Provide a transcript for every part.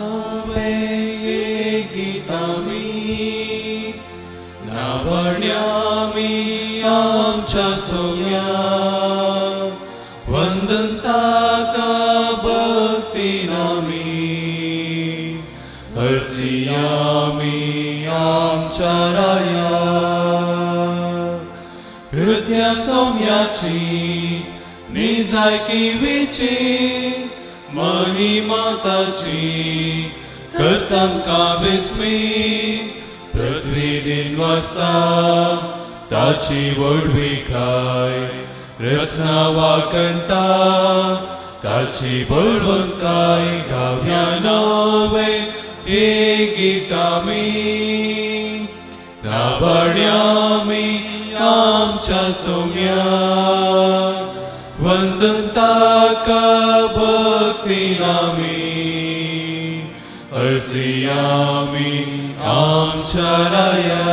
नवे गीतामी नावण्यामी आमच्या सोम्या वंदन ताका भक्तीनामी हसियामी आमच्या राया कृत्या सोम्याची निजायकी महिमा ताची करतांका विस्मी पृथ्वी दिनवासा ताची व्हडविकाय रसना वाकणता ताची बळवंतकाय गाव्या नवे एक गीतामी नावण्यामी आमच्या सोम्या वंदन ताका भक्तीनामी हसियामी आमच्या राया.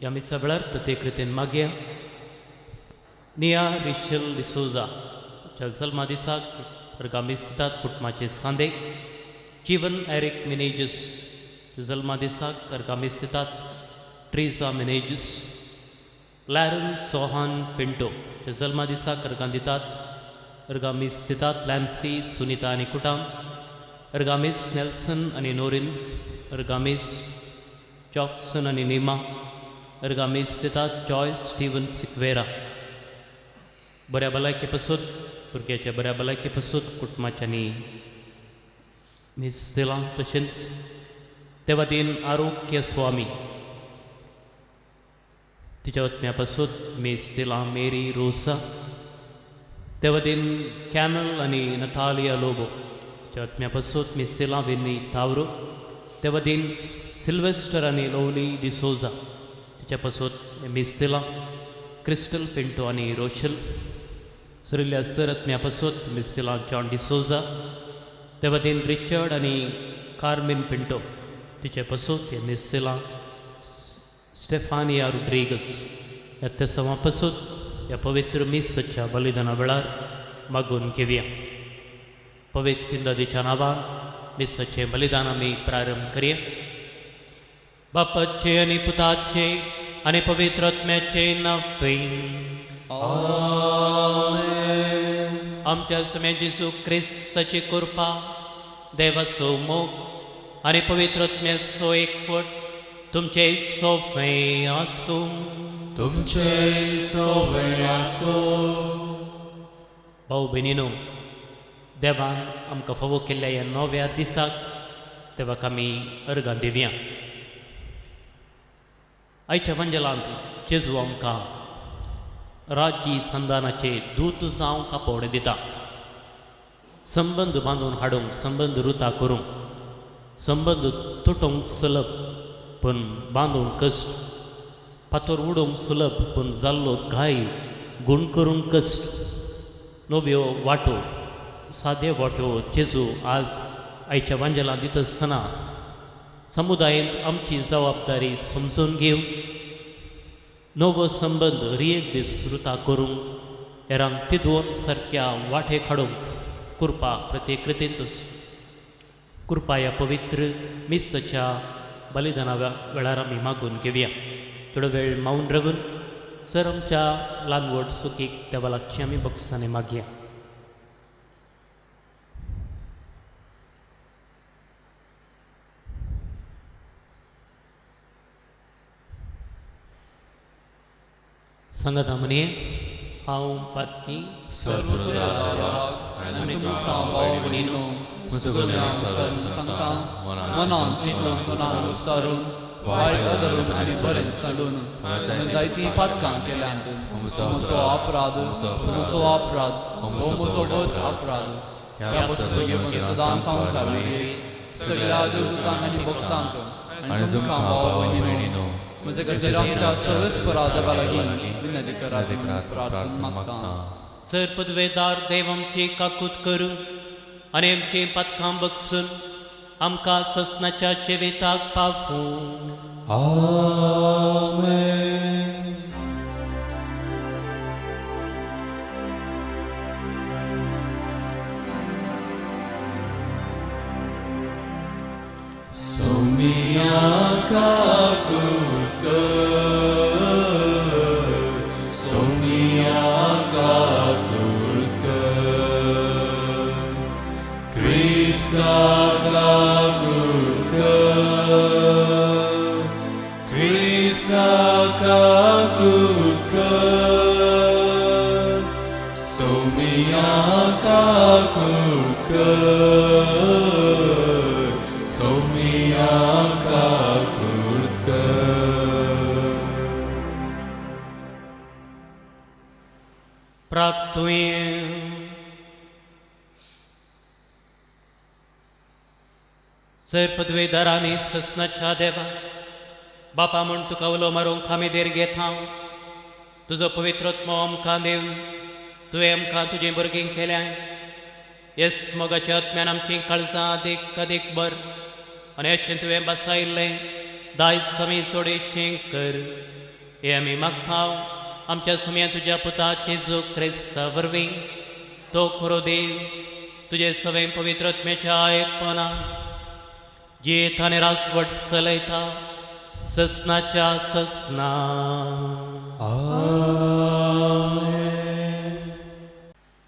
ह्या मिसा वेळार प्रत्येक रितीन मागया निया रिशल डिसोजा जल्मा दिसाक अर्गामीस दितात कुटुंबाचे सांदे. जीवन एरिक मिनेजस जल्मा दिसाक अर्गामीस दितात ट्रेजा मिनेजस. लॅरन सोहान पिंटो जल्मा दिसाक अर्गां दितात अर्गामीस दितात लॅन्सी सुनिता आनी कुटाम. अर्गामीस नेल्सन आनी नोरीन. अर्गामीस जॉक्सन आनी निमा. अर्गामीस दितात जॉय स्टीवन सिक्वेरा. बऱ्या भलायके पासून भुरग्याच्या बऱ्या भलायके पासून कुटुंबाच्यांनी मीस दिलां. तशेंच देवादीन आरोग्य स्वामी तिच्या वतम्या पासून मीस दिलां मेरी रोसा. देवादीन कॅमल आनी नतालिया लोबो तिच्या वतम्या पासून मीस दिलां विन्नी तावरो. देवादीन सिल्वेस्टर आनी लोवली डिसोजा तिच्या पासून मीस दिलां क्रिस्टल पिंटो आनी रोशल. सरिल्ल्या सर आत्म्या पासून मीस दिलां जॉन डिसोजा. देवादीन रिचर्ड आनी कार्मीन पिंटो तिचे पासून हे मीस दिलां स्टेफानिया रोड्रिगस. ह्या तेसांवा पासून ह्या पवित्र मिसाच्या बलिदाना वेळार मागून घेवया. पवित्र तिंदादीच्या नांवान मिसाचें बलिदान आमी प्रारंभ करया. बापाचे आनी पुताचे आनी पवित्र आत्म्याचे नांवे आमेन. आमच्या स्वामी जेजू क्रिस्ताची कृपा, देवाचो मोग आनी पवित्र आत्म्याचो एकवट तुमचे सोफे आसूं. तुमचे सोवे आसूं. भाऊ भयणीनो, देवान आमकां फावो केल्ल्या ह्या नव्या दिसाक देवाक आमी अर्गां दिवया. आयच्या वंजलांत जेजू आमकां राज्य संधानाचे दूत जावंक आपोवणें दिता. संबंद बांदून हाडूंक, संबंद रुता करूंक, संबंद तुटोवंक सुलभ पूण बांदूंक कश्ट, फातर उडोवंक सुलभ पूण जाल्लो घाय गूण करूंक कश्ट. नव्यो वाटो, साद्यो वाटो जेजू आज आयच्या वांजेलांत दिता आसतना समुदायेंत आमची जबाबदारी समजून घेवन नवो संबंद रियेक दीस रुता करूंक हेरांक तिदोवन सारक्या वाटेक हाडूंक कृपा प्रत्येक कृतींतूच कृपा ह्या पवित्र मिसाच्या बलिदाना वेळार आमी मागून घेवया. थोडो वेळ मावन रावून सर आमच्या ल्हान व्हड सुखीक देवा लागची आमी बक्षांनी मागया. सांगात म्हणये हांव पातकी वायट धरून आनी बरें चलून जायतीं पातकां केल्यांत. म्हजो अपराध, म्हजो अपराध, हो म्हजो व्हड अपराध. ह्या वस्तूचो म्हजो सदां संवसार सगळ्या देवदूतांक आनी भक्तांक आनी तुमकां भाव भयणीनो म्हजे खातीर आमच्या सर्वेस्परा देवा लागीं विनंती करात म्हणून प्रार्थना मागता. सर पदवेदार देव आमची काकूत करूं आनी आमचीं पातकां बगसून आमकां ससनाच्या जिविताक पावूं. आमेन. काकूट कर, सोम्या काकूट कर, क्रिस्ता काकूट कर, क्रिस्ता काकूट कर, सोम्या काकूट कर, सोम्या काकूट कर. प्रार्थुया. सर पदवेदारांनी ससनाच्या देवा बापा म्हूण तुका उलो मारूंक आमी देर घेता. तुजो पवित्र आत्मो आमकां देव, तुवें आमकां तुजें भुरगीं केल्यां. येस मोगाच्या आत्म्यान आमचीं काळजां अदीक अदीक बर आनी अशें तुवें बसायिल्लें दायज आमी चडशें कर. हें आमी मागता आमच्या सुम्या तुज्या पुता जेजू क्रिस्ता वरवीं. तो खरो देव तुजे सवें पवित्र आत्म्याच्या एकपणान जियेता आनी राजवट चलयता ससनाच्या ससना. आमेन.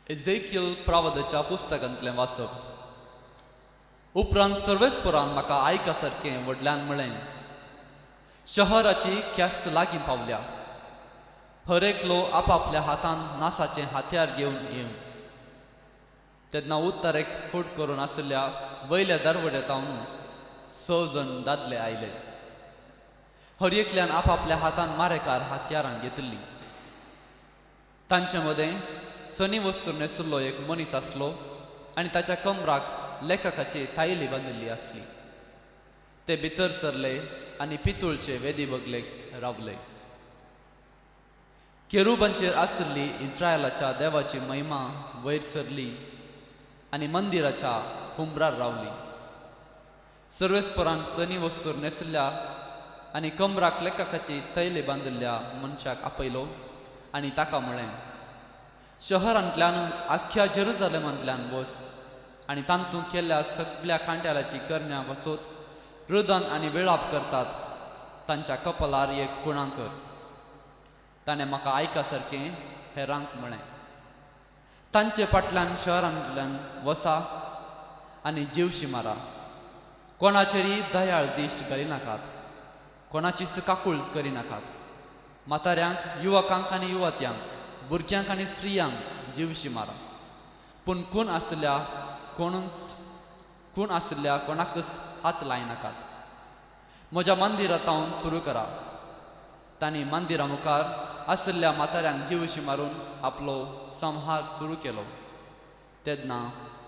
एझेकियल प्रावदाच्या पुस्तकांतलें वाचप. उपरांत सर्वेस्परान म्हाका आयका सारकें व्हडल्यान म्हळें, शहराची ख्यास्त लागीं पावल्या. हर एकलो आपापल्या हातान नासाचें हात्यार घेवन येवन. तेन्ना उत्तरेक फूट करून आशिल्ल्या वयल्या दरवड्यातावन 6 जण दादले आयले. हर एकल्यान आपापल्या हातान मारेकार हातयारां घेतिल्लीं. तांचे मदें सनी वस्तू न्हेसिल्लो एक मनीस आसलो आनी ताच्या कमराक लेखकाची थायली बांदिल्ली आसली. ते भितर सरले आनी पितूळचे वेदी बगलेक रावले. केरुबांचेर आशिल्ली इस्रायलाच्या देवाची महिमा वयर सरली आनी मंदिराच्या हुंबरार रावली. सर्वेस्परान सनी वस्तूर न्हेसिल्ल्या आनी कमराक लेखकाची थैली बांदिल्ल्या मनशाक आपयलो आनी ताका म्हळें, शहरांतल्यान आख्ख्या जेरुजालेमांतल्यान वच आनी तांतूं केल्ल्या सगळ्या कांट्यालाची करण्या बसोत रुदन आनी विळाप करतात तांच्या कपलार एक कुणां कर. ताणें म्हाका आयका सारकें हेरांक म्हळें, तांचे फाटल्यान शहरांतल्यान वसा आनी जीवशी मारा. कोणाचेरय दयाळ दिश्ट घालिनाकात, कोणाचीच काकूळ करिनाकात. म्हाताऱ्यांक, युवकांक आनी युवत्यांक, भुरग्यांक आनी स्त्रियांक जीवशी मारा. पूण खून आशिल्ल्या कोणूच खून आशिल्ल्या कोणाकच हात लायनाकात. म्हज्या मंदिरांत सुरू करा. तांणी मंदिरा मुखार आशिल्ल्या म्हाताऱ्यांक जीवशी मारून आपलो संहार सुरू केलो. तेन्ना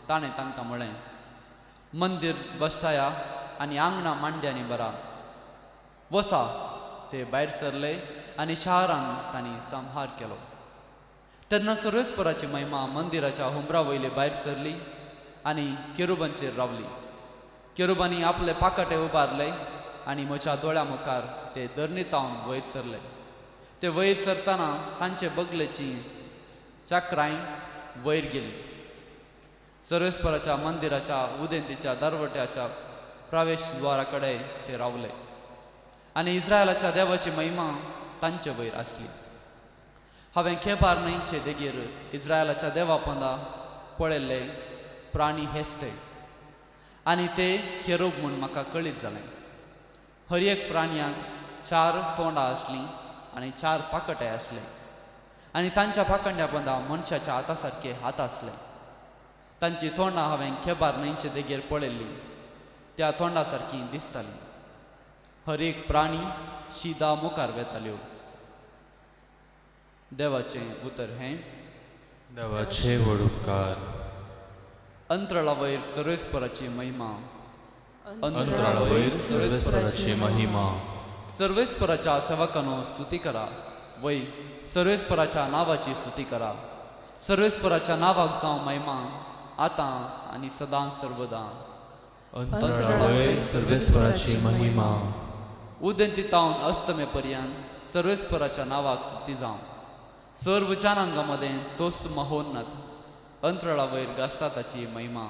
ताणें तांकां म्हळें, मंदीर बश्टाया आनी आंगणां मांड्यांनी भरा. वसा. ते भायर सरले आनी शारांत तांणी संहार केलो. तेन्ना सर्वेस्पराची महिमा मंदिराच्या हुंबरा वयली भायर सरली आनी केरुबांचेर रावली. केरुबांनी आपले पाकाटे उबारले आनी म्हज्या दोळ्या मुखार ते धरणीतावन वयर सरले. ते वयर सरतना तांचे बगलेची चक्रांय वयर गेली. सर्वेस्पराच्या मंदिराच्या उदेंतीच्या दरवट्याच्या प्रवेश द्वारा कडेन ते रावले आनी इस्रायलाच्या देवाची महिमा तांचे वयर आसली. हांवें खेबार न्हंयचे देगेर इस्रायलाच्या देवा पंदा पळयल्ले प्राणी हेच ते आनी ते केरूब म्हूण म्हाका कळीत जालें. हर एक प्राण्यांक 4 तोंडां आसलीं आनी 4 पाकटे आसले आनी तांच्या पाखंड्या पंदा मनशाच्या हाता सारके हात आसले. तांची तोंडां हांवें खेबार न्हंयचे देगेर पळयल्लीं, त्या तोंडा सारकीं दिसतालीं. हर एक प्राणी शिदा मुखार वेताल्यो. देवाचें उतर हें. देवाचे व्हड उपकार. अंतराळा वयर सर्वेस्पराची महिमा. अंतराळा वयर सर्वेस्पराची महिमा. सर्वेस्पराच्या सेवकांनो स्तुती करा, वय सर्वेस्पराच्या नांवाची स्तुती करा. सर्वेस्पराच्या नांवाक जावं महिमा आतां आनी सदां सर्वदां. अंतराळा वयर सर्वेस्पराची महिमा. उदेंती तावन अस्तमे पर्यंत सर्वेस्पराच्या नांवाक स्तुती जावं. सर्व जनांगा मदें तोच महोन्नत. अंतराळा वयर गाजता ताची महिमा.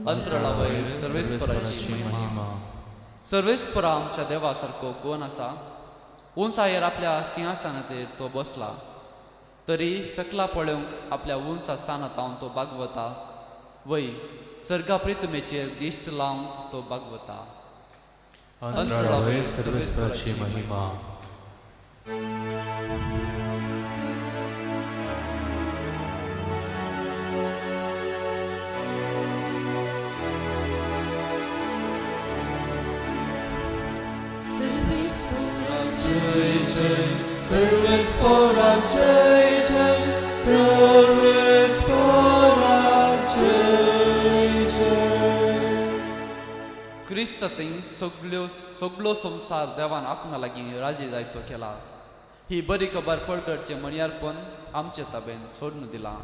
अंतराळा वयर सर्वेस्पराची महिमा. सर्वेस्परा आमच्या देवा सारको कोण आसा? उंचायेर आपल्या सिंहासनाचेर तो बसला, तरी सकला पळोवंक आपल्या उंच स्थानां तावन तो बागवता, वय सर्गा प्रितमेचेर दिश्ट लावंक तो बागवता. अंतराळावयर सर्वेस्पराची महिमा. जय जय सर्वेस्परा, जय जय सर्वेस्परा, जय जय. क्रिस्त थंय सगळो संवसार देवान आपणा लागीं राजी जायचो केला. ही बरी खबर परगटचें म्हणयारपण आमचे ताबेन सोडून दिलां.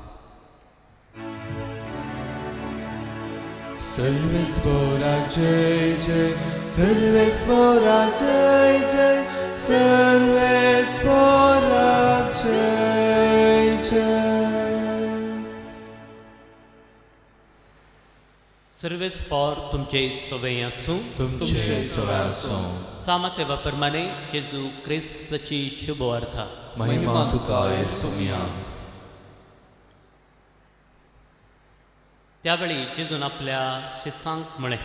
सर्वेस्परा जय जय सर्वेस्परा, जय जय सर्वेस्परा, जय जय. सर्वेस्पर तुमचे सवे आसूं. तुमचे सवे आसूं. सामाते प्रमाणे जेजू क्रिस्ताची शुभ वार्ता. महिमा तुका येसुमिया. त्यावेळी जेजून आपल्या शिसांक म्हळें,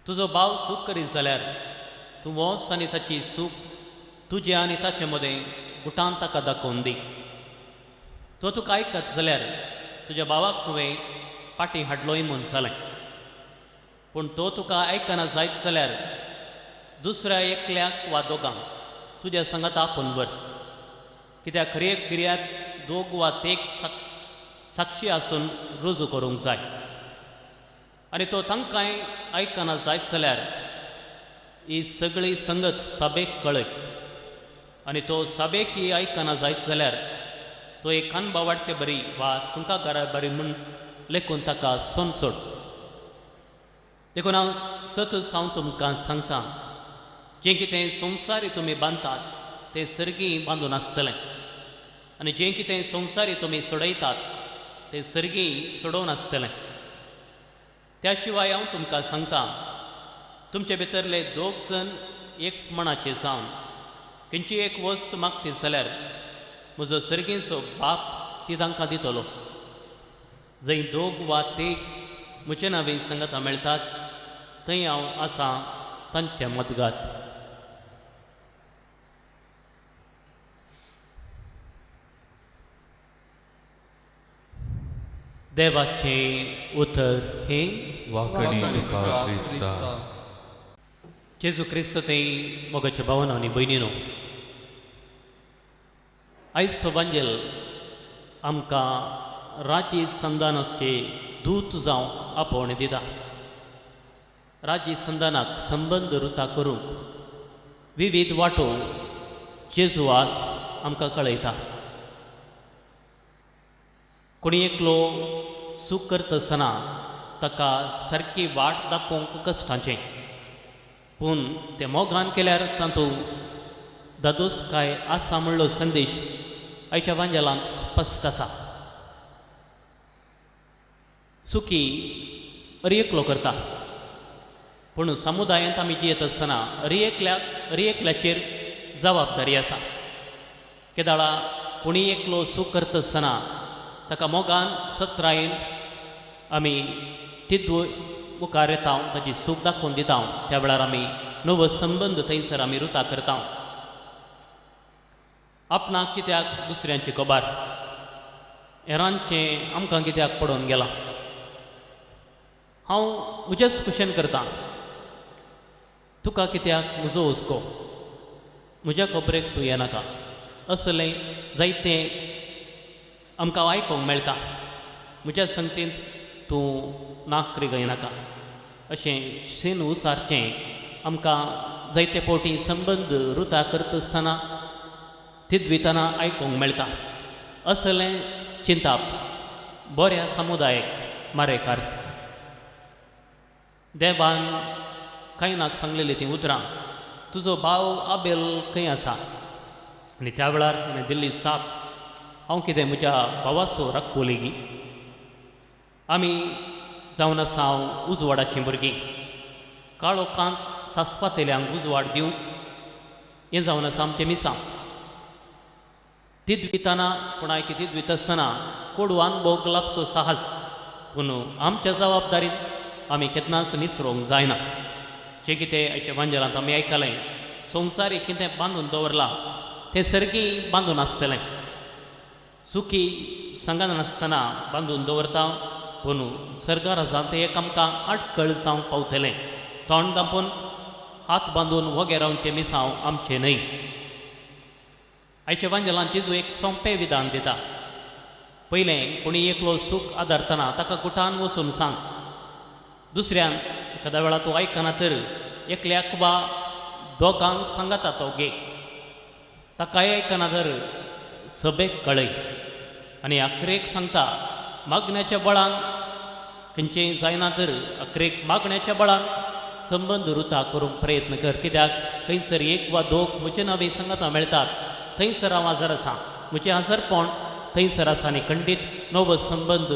तुजो भाव सूख करीत जाल्यार तूं वच आनी ताची सूख तुजे आनी ताचे मदें गुटान ताका दाखोवन दी. तो तुका आयकत जाल्यार तुज्या भावाक तुवें पाटी हाडलोय म्हूण जालें. पूण तो तुका आयकना जायत जाल्यार दुसऱ्या एकल्याक वा दोगांक तुज्या सांगात आपोवन व्हर. कित्याक खरी एक फिर्याद दोग वा तेग साक्षी आसून रुजू करूंक जाय. आनी तो तांकांय आयकना जायत जाल्यार ही सगळी संगत साबेक कळय. आनी तो साबेक ही आयकना जायत जाल्यार तो एक कानबा वाडटे बरी वा सुंकागारा बरी म्हूण लेखून ताका सोनसोड. देखून हांव सतच हांव तुमकां सांगता, जें कितें संवसारी तुमी बांदतात तें सर्गी बांदून आसतलें, आनी जें कितें संवसारी तुमी सोडयतात तें सर्गी सोडोवन आसतलें. त्या शिवाय हांव तुमकां सांगता, तुमचे भितरले दोग जण एक मणाचे जावन खंयची एक वस्त मागती जाल्यार म्हजो सर्गीचो बाप ती तांकां दितलो. जंय दोग वा तेग म्हजे नांवें सांगाता मेळटात थंय हांव आसा तांचे मदगात. देवाचें उतर हें वाकणी तुका क्रिस्ता. जेजू क्रिस्त थंय मोगाच्या भावानो आनी भयणीनो, आयज वांजेल आमकां राजी संधानाचे दूत जावंक आपोवणें दिता. राजी संधानाक संबंद रुता करूंक विविध वांटो जेजू आस आमकां कळयता. कोणी एकलो चूक करता आसतना ताका सारकी वाट दाखोवंक कश्टांचें, पूण तें मोगान केल्यार तातूंत दादोसकाय आसा म्हणलो संदेश आयच्या वांजेलांत स्पश्ट आसा. चुकी अरी एकलो करता, पूण समुदायांत आमी जियेत आसतना अरी एकल्याचेर जबाबदारी आसा. केदाळा कोणी एकलो चूक करता आसतना ताका मोगान सत्रायेन आमी तिद्व मुखार येता, ताची चूक दाखोवन दिता. त्या वेळार आमी नवो संबंद थंयसर आमी रुता करता. आपणाक कित्याक दुसऱ्यांची खबर, हेरांचें आमकां कित्याक पडोवन गेलां? हांव म्हजेच कुशन करता, तुका कित्याक म्हजो हुस्को, म्हज्या खबरेक तूं येनाका, असलें जायतें आमकां आयकूंक मेळटा. म्हज्या संगतींत तूं नाक रिगयनाका अशें शेन उसारचें आमकां जायते फावटी संबंद रुता करता आसतना तिद्वितना आयकूंक मेळटा. असलें चिंताप बऱ्या समुदायक मारेकार. देवान कायनाक सांगलेलीं तीं उतरां, तुजो भाव आबेल खंय आसा? आनी त्या वेळार ताणें दिल्ली जाप, हांव कितें म्हज्या भावाचो राखो लेगी? आमी जावन आसा हांव उजवाडाचीं भुरगीं, काळोखांत सासपातेल्यांक उजवाड दिवंक हें जावन आसा आमचें मिसांव. तिद्विताना कोणाक तिद्वीत आसतना कोडवान भोग लाबचो साहस, पूण आमच्या जबाबदारीत आमी केन्नाच निसरोंक जायना. जें कितें आयच्या वांजेलांत आमी आयकलें, संवसारी कितें बांदून दवरलां तें सर्गी बांदून आसतलें. सुखी सांगनासतना बांदून दवरता, पूण सर्गार आसा तें एक आमकां आटकळ जावंक पावतलें. तोंड दांपून हात बांदून वोगे रावचें मिसांव आमचें न्हय. आयच्या वांजेलांत जेजू एक सोंपें विधान दिता. पयलें, कोणी एकलो सूख आदारतना ताका गुटान वचून सांग. दुसऱ्यान एखाद्या वेळा तूं आयकना तर एकल्याक वा दोगांक सांगता तो घे, ताकाय आयकना तर सभेक कळय. आनी अकरेक सांगता मागण्याच्या बळान खंयचें जायना तर अकरेक मागण्याच्या बळान संबंद रुता करूंक प्रयत्न कर. कित्याक खंयसर एक वा दोग म्हजे नांवे सांगता मेळटात थंयसर हांव हजर आसा, म्हजें हजरपण थंयसर आसा आनी खंडीत नवो संबंद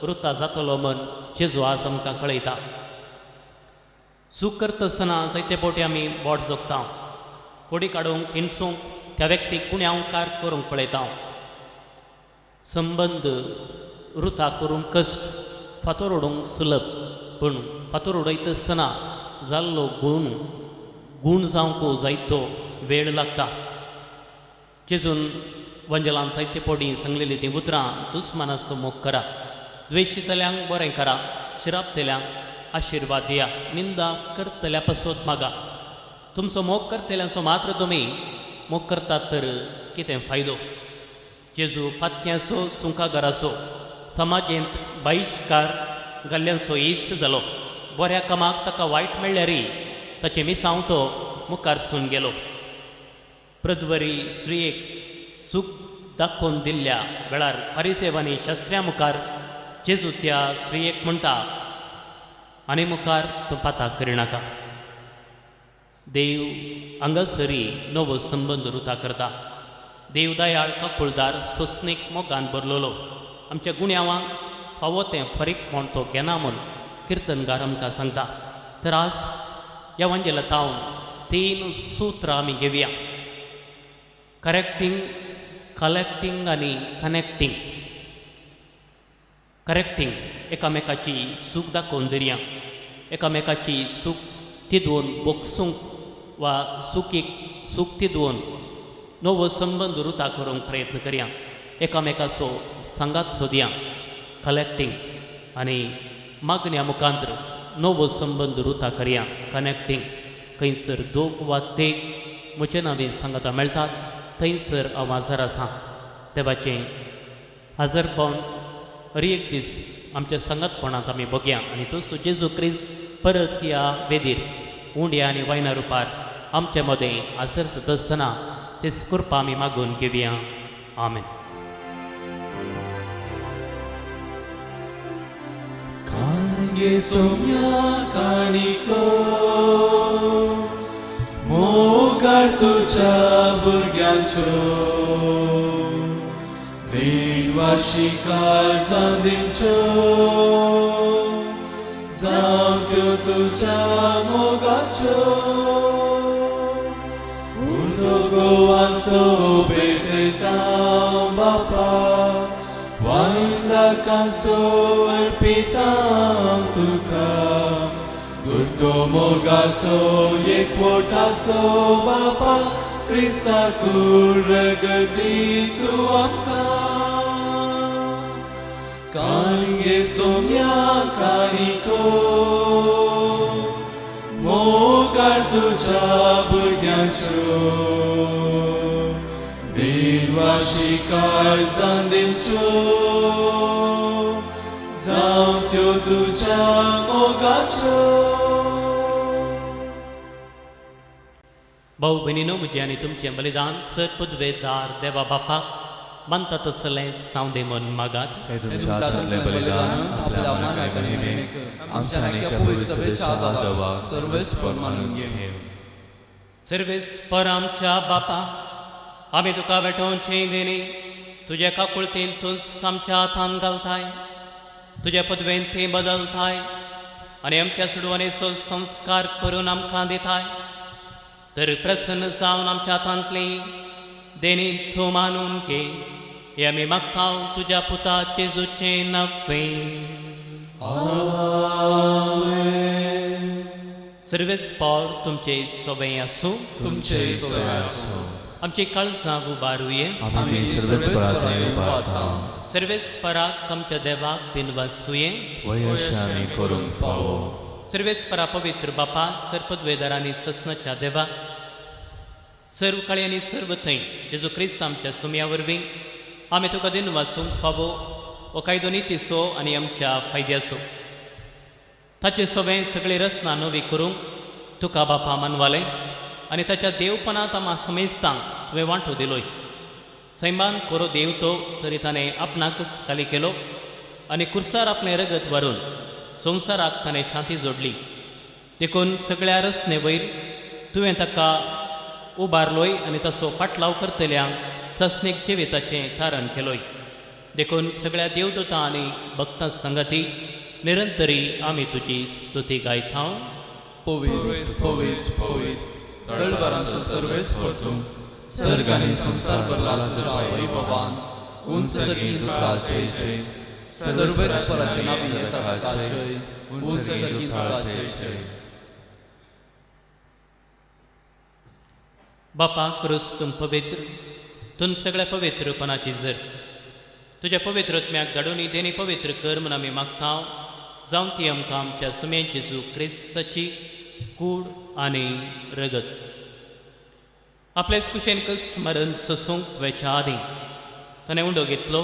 रुता जातलो म्हण जेजू आज आमकां कळयता. चूक करता आसतना जायते फावटी आमी बोट जोखता, कोडी काडूंक हिणसूंक त्या व्यक्तीक गुन्यांवकार करूंक पळयता. संबंद रुता करूंक कश्ट, फातर उडोवंक सुलभ, पूण फातर उडयता आसतना जाल्लो गूण गूण जावंक जायतो वेळ लागता. जेजून वंजलान जायते फावटी सांगलेली तीं उतरां, दुस्मानाचो मोग करा, द्वेशितल्यांक बरें करा, शिरापतल्यांक आशिर्वाद दिया, निंदा करतल्या पासत मागा. तुमचो मोग करतल्यांचो मात्र तुमी मोग करतात तर कितें फायदो? जेजू पातक्यांचो सुंकागाराचो समाजेंत बहिश्कार घाल्ल्यांचो इश्ट जालो. बऱ्या कामाक ताका वायट मेळ्ळ्यारी ताचें मिसांव तो मुखार सून गेलो. प्रद्वरी स्त्रियेक सूख दाखोवन दिल्ल्या वेळार परिसेवांनी शास्त्र्या मुखार जेजू त्या स्त्रियेक म्हणटा, आनी मुखार तूं पाता करिनाका. देव हांगासरी नवो संबंद रुता करता. देव दयाळ, काकुळदार, सोंसणीक मोगान भरलेलो, आमच्या गुन्यांवांक फावो तें फरीक म्हण तो घेना म्हूण किर्तनगार आमकां सांगता. तर आज ह्या वांजेला तावन 3 सुत्रां आमी घेवया. करेक्टींग, कलेक्टींग आनी कनेक्टींग. करेक्टींग, एकामेकाची सूख दाखोवन धरया, एकामेकाची सूख तिदोवन बोगसूंक वा सुखीक सूख तिदोवन नवो संबंद रुता करूंक प्रयत्न करया, एकामेकाचो सांगात सोदया. कलेक्टींग आनी मागण्या मुखांतर नवो संबंद रुता करया. कनेक्टींग, खंयसर दोग वा तेग म्हजे नांवे सांगाता मेळटात थंयसर हांव हजर आसा. देवाचें हजरपण हर एक दीस आमच्या सांगातपणांत आमी बघया. आनी तोच जेजू क्रिस्त परत ह्या वेदीर उंड्या आनी वायना रुपार आमचे मदें हजर आसतना तेच कृपा आमी मागून घेवया. आमेन. मोगार तुझ्या भुरग्यांच्यो देवाशी काळजांच्यो जावं त्यो तुझ्या मोगाच्यो. उनो गोवांचो भेटयता बापा, वायंदाकांचो अर्पिता तुका. गुर्तो मोगासो एकवटासो बापा, क्रिस्ताकूर रगती तूं आमकां. कांगे सोम्या कानिको मोगार तुझ्या भुरग्यांच्यो देवाशी काळजांच्यो जावं त्यो तुझ्या मोगाच्यो. भाऊ भयणीनो, म्हजें आनी तुमचें बलिदान सर पदवेदार देवा बापाक मानता तसलें सावंदे मन मागात. हे तुमच्या हातांतलें बलिदान आपल्या मानाक आनी महिमेक आमच्या आनी त्या पवित्र सभेच्या आदावाक सर्वेस्पर मानून घेवं. सर्वेस्पर आमच्या बापा, आमी तुका भेटोवचें देणी तुज्या काकुळतीन तूं आमच्या हातान घालताय, तुज्या पदवेन ती बदलताय आनी आमच्या सुडवणेचो संस्कार करून आमकां दिताय तर प्रसन्न जावन आमच्या हातांतली देणी तूं मानून घे हे आमी मागता तुज्या पुता जेजूचें नाफे. सर्वेस्पोर तुमचे सोबें आसूं. तुमचे सोबें आसूं. आमची काळजां उबारुये. आमी सर्वेस्पराक उबारता. सर्वेस्पराक आमच्या देवाक दिनवासुये. वयश आमी करूंक फावो. सर्वेस्परा पवित्र बापा सर्पद्वेदार आनी ससनाच्या देवा सर्व काळी आनी सर्व थंय जेजू क्रिस्त आमच्या सुम्या वरवीं आमी तुका दिनवासूंक फावो हो कायदो नितीचो आनी आमच्या फायद्याचो. ताचे सोबें सगळी रचना नवी करूंक तुका बापा मानवालें आनी ताच्या देवपणांत आमा समेस्तांक तुवें वांटो दिलोय. सैमान कोरो देव तो तरी ताणें आपणाकच खाली केलो आनी कुर्सार आपलें रगत व्हरून संवसाराक ताणें शांती जोडली. देखून सगळ्या रचने वयर तुवें ताका उबारलोय आनी ताचो पाटलाव करतल्यांक ससनीक जिविताचें तारण केलोय. देखून सगळ्या देवदूतां आनी भक्तां संगती निरंतरी आमी तुजी स्तुती गायता. पवित्र पवित्र पवित्र दळभरांचो सर्वेस्पर तूं सर्ग आनी संवसार भरला तुज्या वैभवान. उंच सर्गी तुका जय जय. सर्वेस्पराचे नांव येता तुका जय. उंच सर्गी तुका जय जय. बापा क्रूस तूं पवित्र तूं सगळ्या पवित्रपणाची जर तुज्या पवित्रत्म्याक धाडून देणी पवित्र कर म्हूण आमी मागता. जावन ती आमकां आमच्या सुम्या जेजू क्रिस्ताची कूड आनी रगत आपलेच कुशेन कश्ट मरण सोसूंक वेच्या आदीं ताणें उंडो घेतलो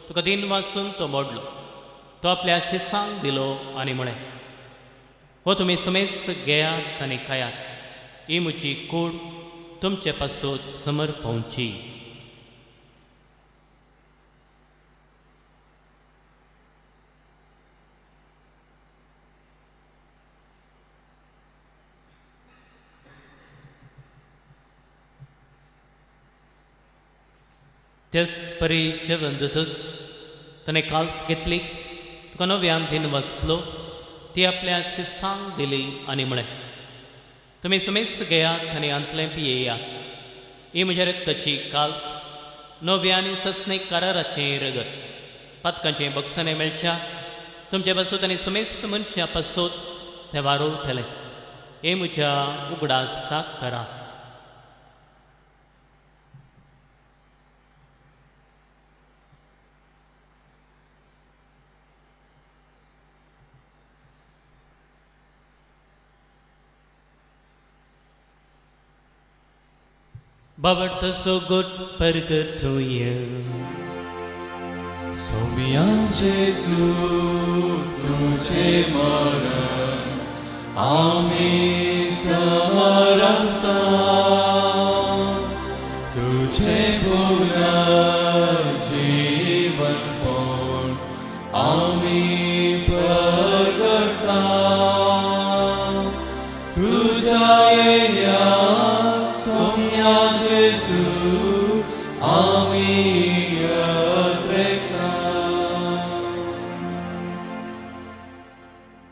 तुका दिन वाचून तो मोडलो तो आपल्या शिसांक दिलो आनी म्हळें हो तुमी सुमेस्त घेयात आनी खायात ही म्हजी कूड तुमचे पासून समर्पवची. त्याच परी जेवण दितच ताणें काल्स घेतली तुका नव्यान दिन वाचलो ती आपल्या शिसांक दिली आनी म्हळें तुमी सुमेस्त घेयात आनी आंतलें पियेयात ही म्हज्या रक्ताची काल्स नव्या आनी ससनीक कराराचें रगत पातकांचें बक्षाणें मेळच्या तुमचे पासून आनी सुमेस्त मनशां पासून तें वारोवतलें हें म्हज्या उगडासाक करा. बाबा so good परगटूया. सोम्या जेजू तुझे मरण आमी समरता तुझे पुनर्जीवन पण आमी प्रगटा तुझ्या येण्या सोम्या जेजू आमी यत्रेता.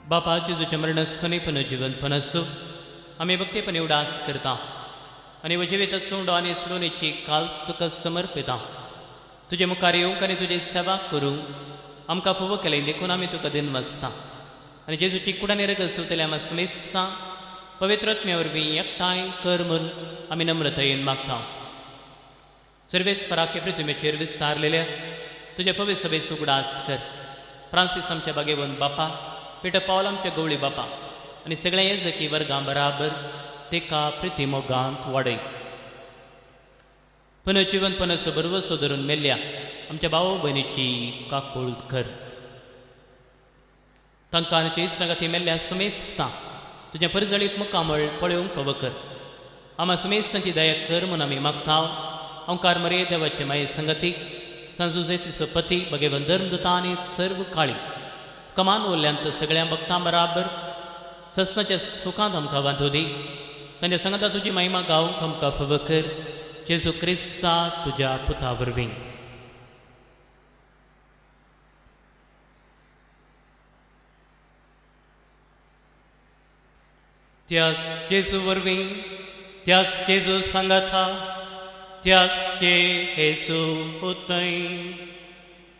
बापा जेजूच्या मरणासून पुनर्जीवनपण आसूं आमी भक्तीपण उडास करता आनी वजिवीत सोंडो आनी सोडोवणेची काल्स तुका समर्पिता. तुजे मुखार येवंक आनी तुजी सेवा करूंक आमकां फावो केलें देखून आमी तुका दिनवासता आनी जेजूची कुडानी रगत सोंपतले आमी सुमेस्ता पवित्र आत्म्या वरवीं एकठांय कर म्हूण आमी नम्रतायेन मागता. सर्वेस्पराके पृथ्वीचेर विस्तारलेल्या तुज्या पवित्र सभेचो उगडास कर. फ्रांसीस आमच्या बागेवन बापा पिटर पावल आमच्या गवळी बापा आनी सगळ्या येजकी वर्गां बराबर तेका प्रिती मोगांत वाडय. पुनर्जीवनपणाचो भरवसो धरून मेल्ल्या आमच्या भाव भयणीची काकूळ कर. तांकां आनी इश्टागती मेल्ल्या सुमेस्तां तुजें परजळीत मुखामळ पळोवंक फावो कर. आमा सुमेस्तांची दया कर म्हूण आमी मागता. ओंकार मरे देवाचे माये संगती सांजुजे तिचो पती भगेवन धर्मदूता आनी सर्व काळी कमान उरल्यांत सगळ्या भक्तां बराबर ससनाच्या सुखांत आमकां वांटो दी. तांच्या सांगाता तुजी महिमा गावंक आमकां फावो कर. जेजू क्रिस्ता तुज्या पुता वरवीं. त्याच जेजू वरवीं, त्याच जेजू सांगाता, त्याच जेजू पुतय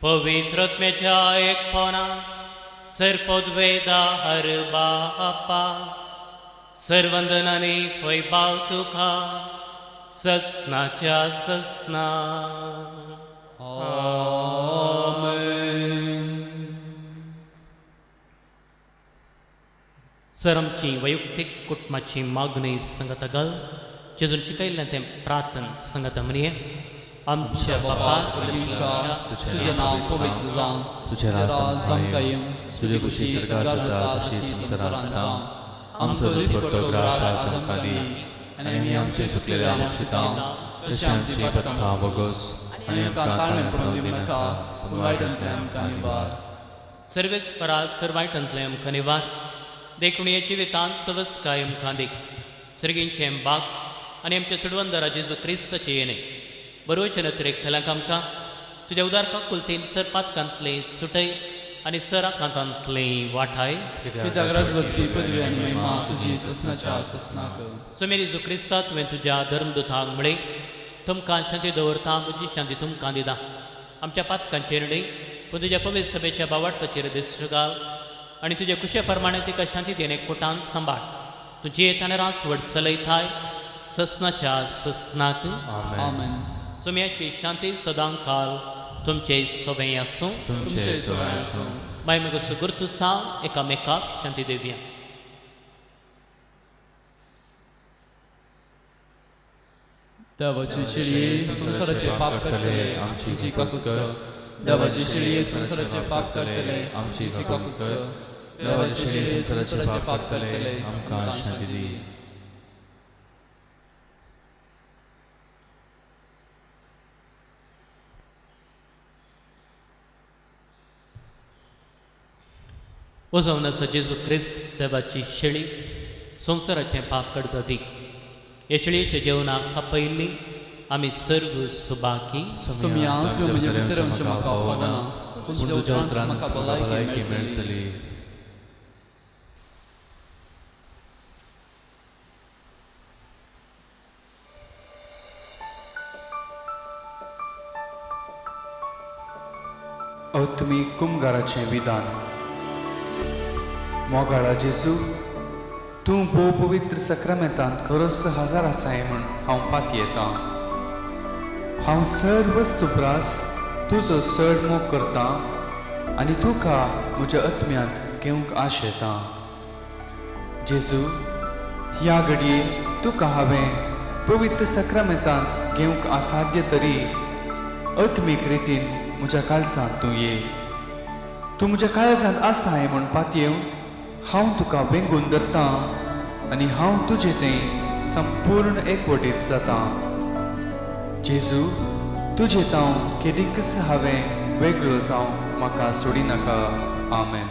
पवित्र आत्म्याच्या एकपणा सर्पोद्वेदा हर बापा सर्वंदनाने फैबाव तुका ससनाच्या ससना. आमेन. सर आमची वैयक्तीक कुटुंबाची मागणी संगता घाल जेजून शिकयल्लें तें प्रार्थन संगता म्हणये. आमच्या बापा तुझें नांव पवित्र जावं, तुझें राज आमकां येवं, तुजे खुशी सरकार जाता तशी संवसारांत जावं. आमचो दिसपट्टो ग्रास आज आमकां दी आनी आमी आमचे चुकलेल्या बक्षितां तशें आमची पथकां बोगस आनी आमकां ताळणें पडून दिनाका, पूण वायटांतलें आमकां निवार. सर्वेच परात सर्वायटांतलें आमकां निवार. देखून हे जिवितांत सवस्काय आमकां देख सर्गींचें बाग आनी आमच्या चडवंदरा जेजू क्रिस्ताचें येणें बरोवचें नतरेक थेलांक आमकां तुज्या उदार काकुलतीन सर पातकांतलें सुटय आनी सर आकांतांतलें वाठाय. कित्याक राजवटी पदवी आनी महिमा तुजी ससनाच्या ससनाक. सोमेर जेजू क्रिस्ता तुवें तुज्या धर्मदुतांक म्हळें, तुमकां शांती दवरता, म्हजी शांती तुमकां दिता. आमच्या पातकांचेर न्हय पूण तुज्या पवित्र सभेच्या बावार्थाचेर दिश्ट घाल आनी तुज्या कुशे प्रमाणे तिका शांती देणे कोटांत सांबाळ. तुजी येताना रास व्हड चलयताय ससनाच्या ससनाक. आमेन. सोम्याची शांती सदां काल तुमचे सोबें आसूं. तुमचे सोबें आसूं. माय मगो सुगुर्तू साव एकामेकाक शांती दिवया. देवाची शेळये संवसाराचे पाप काडटले आमची काकूत कर. देवाची शेळये संवसाराचे पाप काडटले आमची काकूत कर. देवाची शेळये संवसाराचे पाप काडटले आमकां शांती दी. जावन आसा जेजू क्रिस्त देवाची शेळी संवसाराचें पाप काडटा ती. ह्या शेळयेच्या जेवणाक खापयल्ली आमी सर्व सुबाकी. सोम्या तुवें म्हजें भितर येवचें म्हाका फावना, पूण तुज्या उपरांत म्हाका भलायकी मेळटली. आत्मीक कुमगाराचें विधान. मोगाळा जेजू, तूं भोव पवित्र सक्रामेंतांत खरोच हजार आसाय म्हूण हांव पातयेतां. हांव सर्व वस्तू प्रास तुजो चड मोग करतां आनी तुका म्हज्या आत्म्यांत घेवंक आशेतां. जेजू, ह्या घडये तुका हांवें पवित्र सक्रामेंतांत घेवंक असाध्य तरी आत्मीक रितीन म्हज्या काळजांत तूं ये. तूं म्हज्या काळजांत आसाय म्हूण पातयेवन हांव तुका वेंगून धरतां आनी हांव तुजें तें संपूर्ण एकवटीत जातां. जेजू, तुजें तांव केदींकच हांवें वेगळो जावं म्हाका सोडिनाका. आमेन.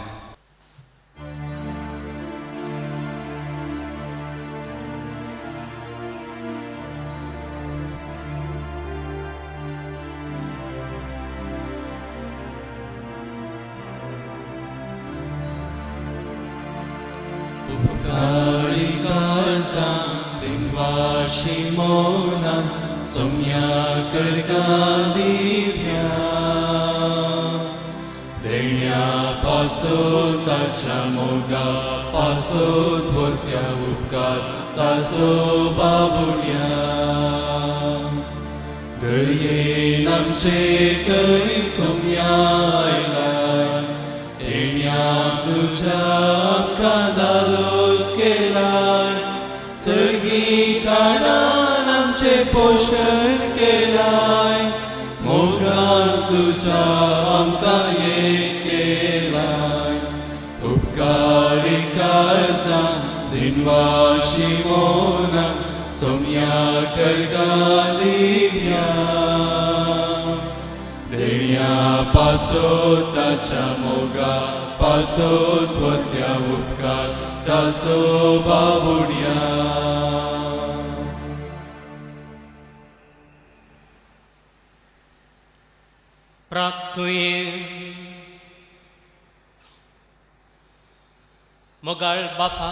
मोगाळ बापा,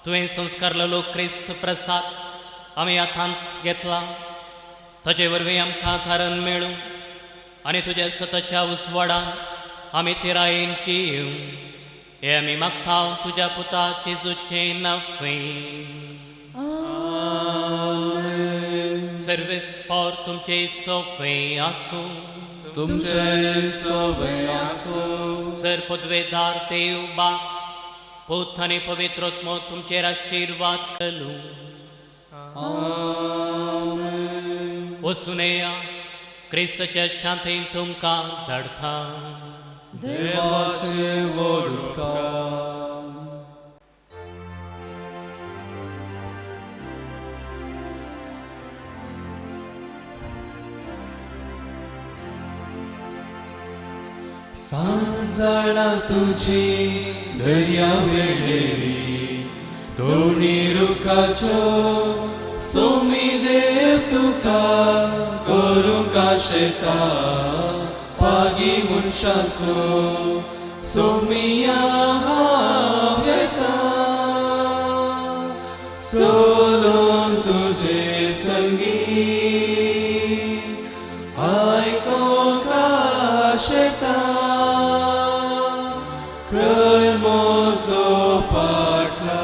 तुवें संस्कारलेलो क्रिस्त प्रसाद आमी आतांच घेतला, ताजे वरवीं आमकां थारण मेळूं आनी तुज्या सतच्या उजवाडान आमी तिरायेन जियूं, हे आमी मागता तुज्या पुता जेजूचें नांवें. सर्वेस फावर तुमचे सोंपें आसूं. तुमचे सोबे आसूं. सर पदवेदार देव बाप पूत आनी पवित्र आत्मो तुमचेर आशिर्वाद करूं. वचून येया, क्रिस्ताच्या शांतीन तुमकां धाडटा. देवाचे व्हड उपकार. सांजाळा तुजी दर्या वेळेरी दोणी रुखाच्यो सोमी देव तुका करूंक आशेता पागी मनशाचो सोमिया हांव येता सोलोन तुजे संगी आयकोंक आशेता कर म्हजो पाटला.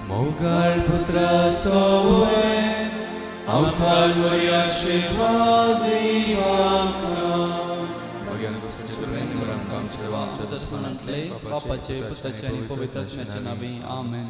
मोगाळ पुत्रा सोवे हांव खालवरी आशिर्वाद आमच्या बापाचे पुताचे आनी पवित्र आत्म्याचे नांवी आमेन.